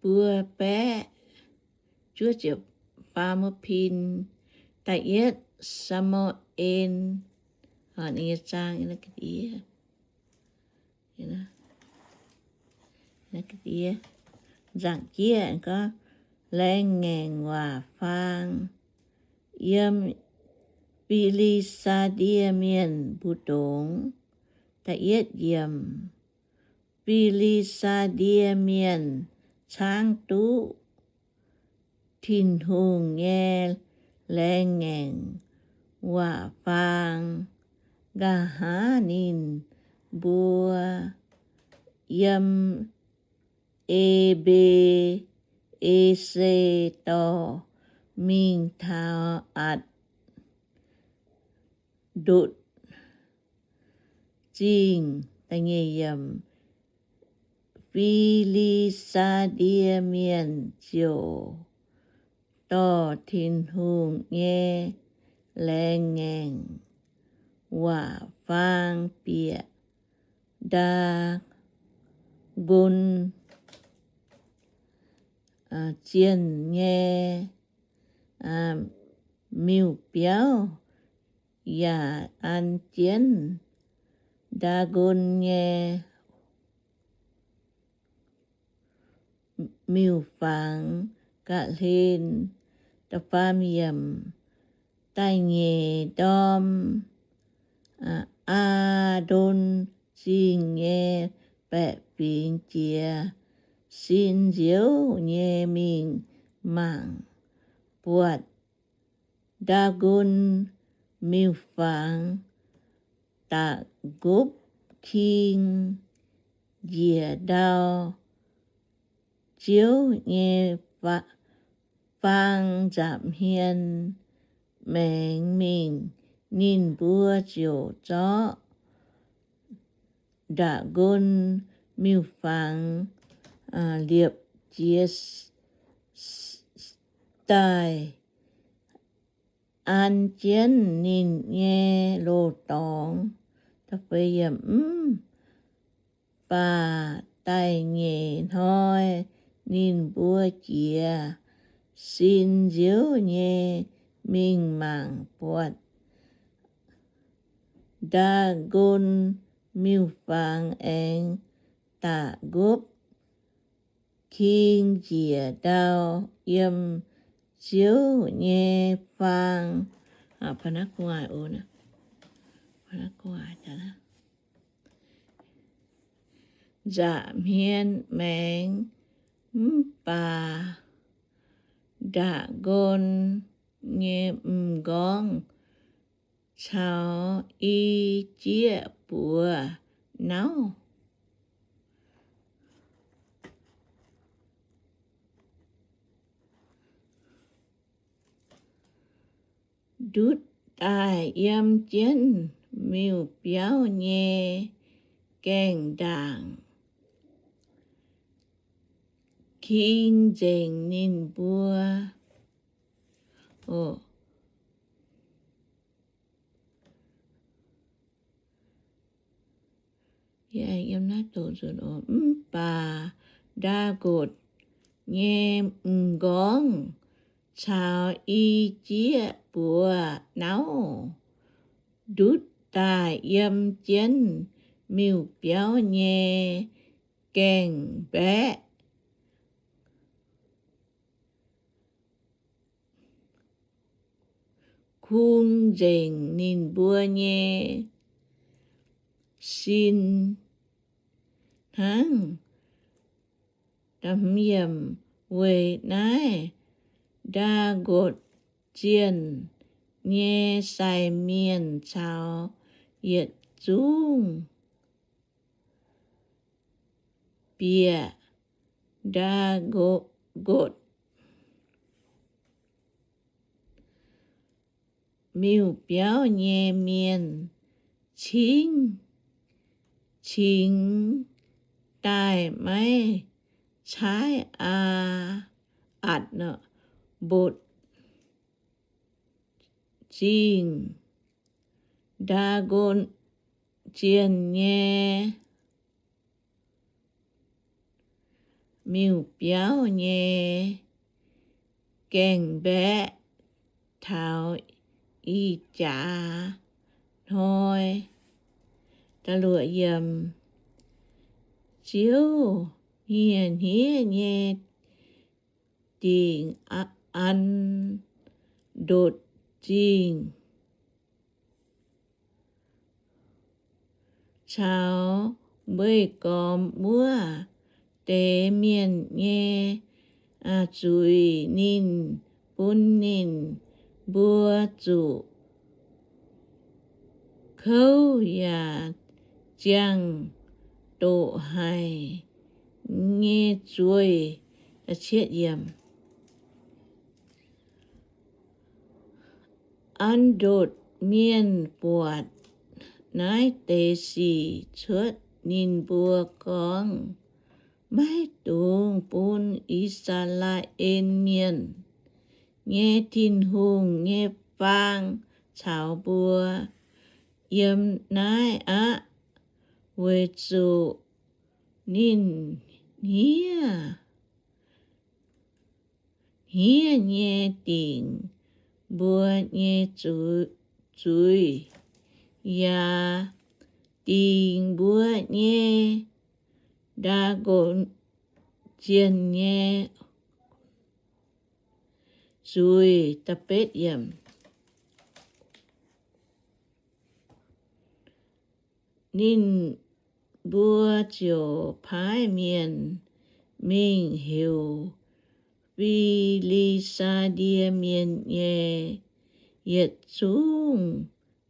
buo baeqv juov ziepc faam muoz pin. Da'yietv Saa^mu^en, nzangc jieqv gorngv, Laengz Ngaengc Waac Faang. Yiem Fi^li^saa^die Mienh mbu'ndongx. Da'yietv yiemc, Fi^li^saa^die Mienh caangv duqv Tin-Hungh nyei laengz ngaengc waac faang, nqa'haav ninh mbuo yiem E^mbe^e^se dorh mingh taux Atc^ndotc Zingh. Fi^li^saa^die Mienh ziouc dorh Tin-Hungh nyei laengz ngaengc waac faang bieqc Ndaa^gon zienh nyei miuc-biauv, yaac an jienv Ndaa^gon nyei miuc-fangx ga'hlen. Da'faam yiemc, Da'nyeic ndorm, Aa^ndon Zingh nyei baeqc fingx jiex sin nziouv nyei mingh mangc, buatc Ndaa^gon miuc-fangx da'gopv king njiec ndau Ziouv nyei faang nza'hmien maengx mingh. Ninh mbuo ziouc zorqv Ndaa^gon miuc-fangx liepc jiez daaih, an jienv ninh nyei loz-dorngx. Mv baac da'nyeic hnoi ninh mbuo jiez sin nziouv nyei mingh mangc, buatc Ndaa^gon miuc-fangx aengx da'gopv king njiec ndau yiem Ziouv nyei faang nza'hmien maengx. Mv baac Ndaa^gon nyei m'nqorngv caux i jieqv buoz nauv ndutv daaih yiem jienv miuc-biauv nyei gaengh ndaangc. King nzengc ninh mbuo. Mv baac Ndaa^gon nyei m'nqorngv caux i jieqv buoz nauv ndutv daaih yiem jienv miuc-biauv nyei gaengh mbaeqv. Kungx nzengc ninh mbuo nyei sin hnangv. Weic naaiv Ndaa^gon zienh nyei sai mienh caux yietc zungv bieqc Ndaa^gon miuc-biauv nyei mienh cingv cingx daaih maiv caaiv Aa, Atc^ndotc Zingh. Ndaa^gon zienh nyei miuc-biauv nyei gaengh mbaeqv taux ih jaax hnoi. Ziouv hieh hniev nyei dingc An^ndotc Zingh caux weih gormx wuov deix mienh nyei zuiz. Ninh bun ninh mbuo zuqc kouv yaac ziangh doqc haic nyei zueih. An^ndotc Mienh buatc naaiv deix sic cuotv, ninh mbuo gorngv, Maiv dungx bun I^saa^laa^en Mienh nyei Tin-Hungh nyei faang caux mbuo yiem naaiv aqv, weic zuqc ninh hniev hniev nyei dingc mbuo nyei zuiz, yaac dingc mbuo nyei ndaa-nqox zienh nyei zuiz. Ninh mbuo ziouc paaiv mienh mingh heuc Fi^li^saa^die Mienh nyei yietc zungv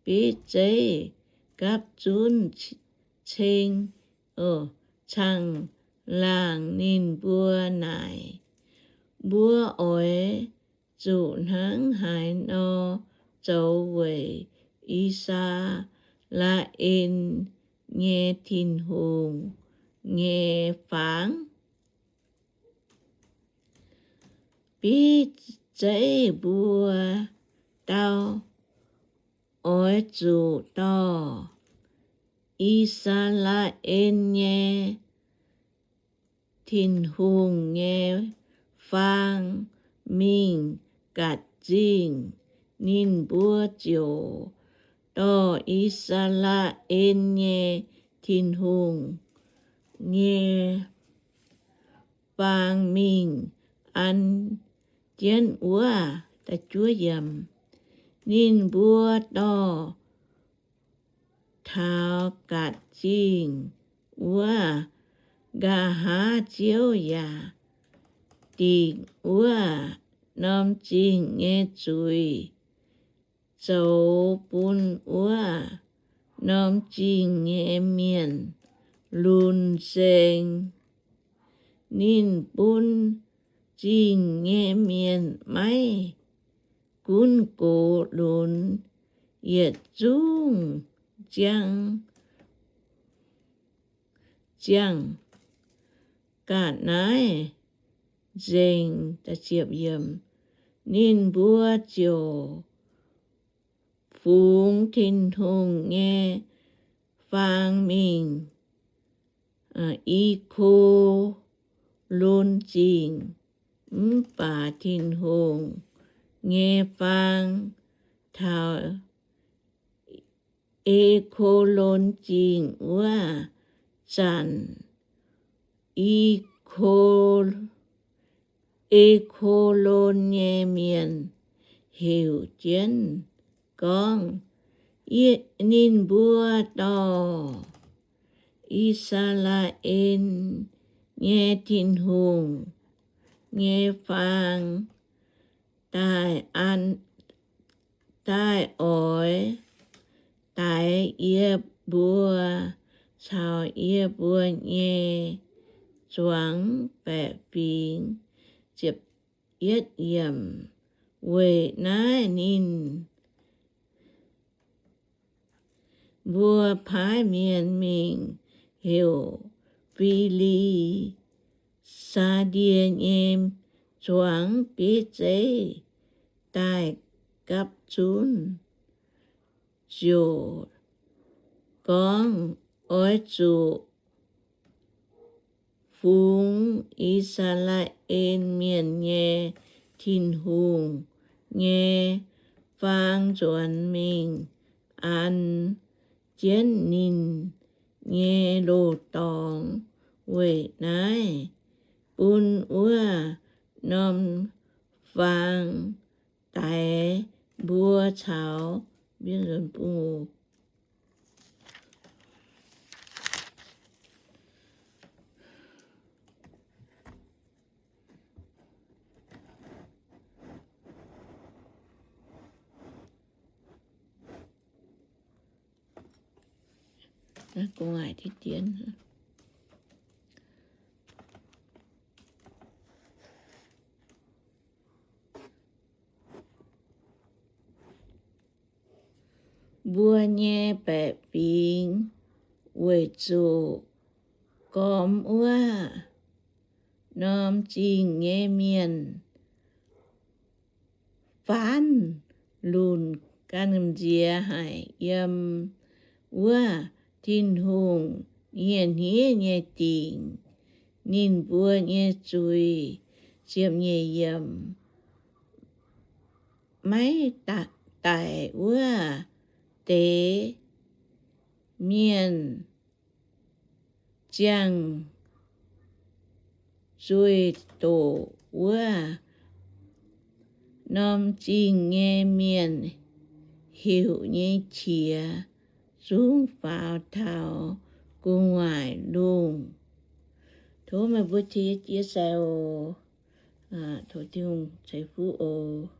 bieiv zeiv gapv zunv ceng caangh-laangh. Ninh mbuo naaic, Mbuo oix zuqc hnangv haaix nor zoux weic I^saa^laa^en nyei Tin-Hungh nyei faang? Bieiv zeiv mbuo dau, Oix zuqc dorh I^saa^laa^en nyei Tin-Hungh nyei faang mingh gaatc zingh. Ninh mbuo ziouc dorh I^saa^laa^en nyei Tin-Hungh nyei faang mingh an jienv wuov. Ninh mbuo dorh taux gaatc zingh wuov, nqa'haav Ziouv yaac dingc wuov norm zingh nyei zuiz zoux bun wuov norm zingh nyei mienh lunx nzengc. Ninh bun zingh nyei mienh maiv gunv gox lunx, yietc zungv ziangh ziangh ga'naaiv nzengc. Ninh mbuo ziouc fungx Tin-Hungh nyei faang mingh I^ko^lon Zingh. Mv baac Tin-Hungh nyei faang taux E^ko^lon Zingh wuov zanc, E^ko, E^ko^lon nyei mienh heuc jienv gorngv, Ninh mbuo dorh I^saa^laa^en nyei Tin-Hungh nyei faang daaih an, daaih oix daix yie mbuo caux yie mbuo nyei zuangx baeqc fingx. Weic naaiv ninh mbuo paaiv mienh mingh heuc Fi^li^saa^die nyei zuangx bieiv zeiv daaih gapv zunv, ziouc gorngv, Oix zuqc bungx I^saa^laa^en Mienh nyei Tin-Hungh nyei faang nzuonx mingh an jienv ninh nyei loz-dorngx. Weic naaiv bun wuov norm faang daix mbuo caux mbuo nyei baeqc fingx, weic zuqc gormx wuov norm zingh nyei mienh faanv lunc gamh nziex haic yiem wuov Tin-Hungh nyei hniev nyei dingc. Ninh mbuo nyei zuiz, ziepc nyeic yiemc, maiv daic wuov deix mienh ziangh zueih doqc wuov norm zingh nyei mienh heuc nyei qiex zungv faaux taux gu'nguaaic lungh. Tov meih mbuo qiex jiez sai oc. Tov Tin-Hungh ceix fuqv oc.